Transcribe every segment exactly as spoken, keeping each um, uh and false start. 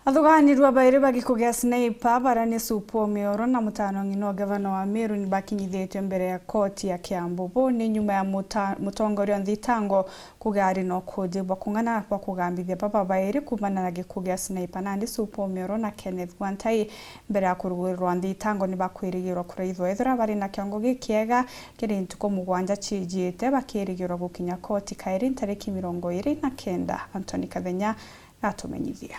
Athuganirua bairi bagikugia sniper baria ni Supu Omioro na mutano ng'ina o gavana wa Meru ni bakinyithitue mbere ya koti ya Kiambu. Buu ni nyuma ya muta-, mutongoria o nthitango kuuga ari na ukuji bwa kung'ana bwa kugambithia baba bairi kuumana na gikugia sniper, nandi Supu Omioro na Kenneth Gwantai mbere ya kurugurirwa nthitango ni bakwirigirwa kuraithwa ethira bari na kiongo gikiega kiri ntuku mugwanja ciijite, bakirigirwa gukinya koti kairi ntariki mirongo iri na kenda. Anthony Kathenya natumenyithia.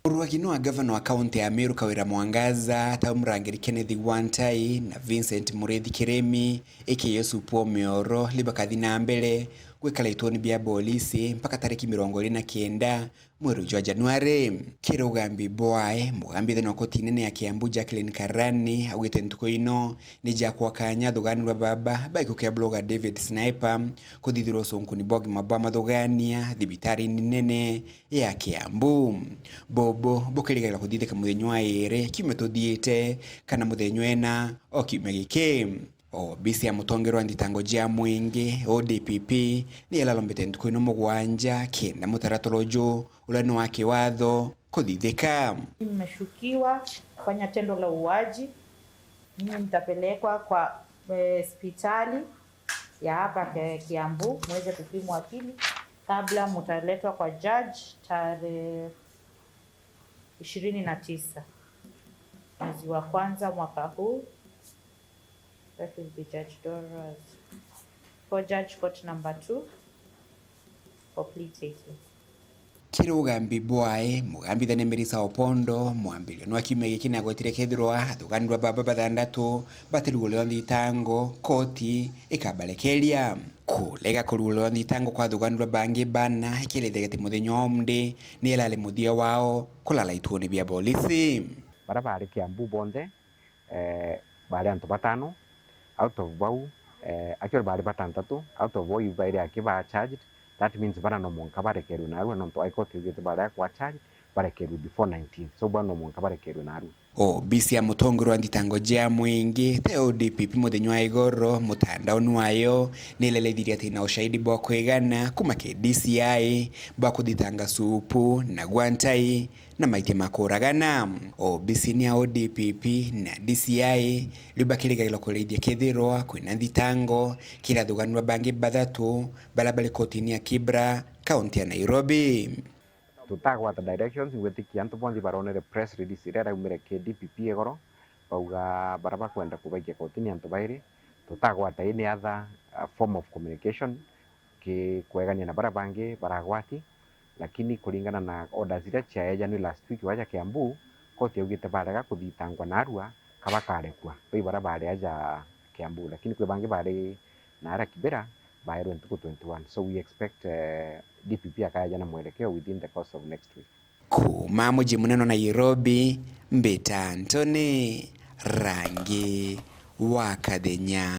Urwagi nwa gavana wa kaunti ya Meru Kawira Mwangaza, ta murangiri Kenneth Gwantai na Vincent Muriithi Kiremi, aka Supu Omioro, ni bakathi na mbere gwikara ituoni bia bolisi mpaka tariki mirongo iri na kenda mweri jwa Januari. Kiri ugambi bwae, mugambithania wa koti nene ya Kiambu Jacqueline Karani augite ntuku ino ni jakwa kanya athuganirwa baba ba gikugia blogger David Sniper kuthithirwa ucunkuni bwa ugima bwa mathugania thibitarine nene ya Kiambu. Bubu bukirigirira kuthithika muthenya wa iri kiumia tuthiite kana muthenya wena o kiumia giki. Obisi ya mutongeria wa nthitango jia mwingi, O D P P, ni iralombete ntuku ino mugwanja kenda mutaratara uju uria ni wa kiwatho kuthithika. Mmeshukiwa kufanya tendo la uuaji, ninyi mtapelekwa kwa, eh, hospitali ya hapa Ke-, Kiambu muweze kupimwa akili kabla mtaletwa kwa judge tarehe ishirini na tisa mwezi wa kwanza mwaka huu. That will be Judge Dora's. For Judge Court number two for plea taking. Kiri ugambi bwae, mugambithania Melissa Opondo, mwambirio nwa kiumia giki nagwetire kethirwa athuganirwa baba bathandatu batirugurwa nthitango, koti ikabarekeria. Kurega kurugurwa nthitango kwa athuganirwa bangi bana, ikirithiria ati muthenya wa umuthi ni irari muthia wao kulala ituoni bia bolisi. Baria bari Kiambu bonthe, eh, bari antu batano. Out of bau, eh, actually bari batantatu. Out of bau bairi aki ba charged. That means bara no mwanka barekerwe narua, nontu High Court yugite bara kwa charged barekerwe before nineteen. So bara no mwanka barekerwe narua. Obisi ya mutongoria wa nthitango jia mwingi, te O D P P muthenya wa igoro, mutandaoni wayo ni irerethirie ati ina ushahidi bwa kwigana kuma ki D C I bwa kuthitanga Supu na Gwantai na maitia ma kuuragana. Obisini ya O D P P na D C I riu bakirigagirwa kurithia kethirwa kwina nthitango kiri athuganirwa bangi bathatu baria bari kotini ya Kibra, kaunti ya Nairobi. Tutagwata directions, ngwitikia antu bonthe baronere press release iria iraumire ki D P P igoro, bauga baria bakwenda kubaikia kotini antu bairi. Tutagwata any other, uh, form of communication ki kwegania na baria bangi baragwati. Lakini kuringana na orders iria ciaejanwe last week waja Kiambu, koti yaugite barega kuthitangwa narua ka bakarekua, bai baria bari aja Kiambu, lakini kwi bangi bari na ara Kibera baerwe ntuku twenty-one. So we expect, eh, D P P akaeja na mwelekeo within the course of next week. Kuma muji munene wa Nairobi, mbita Anthony Rangi wa Kathenya.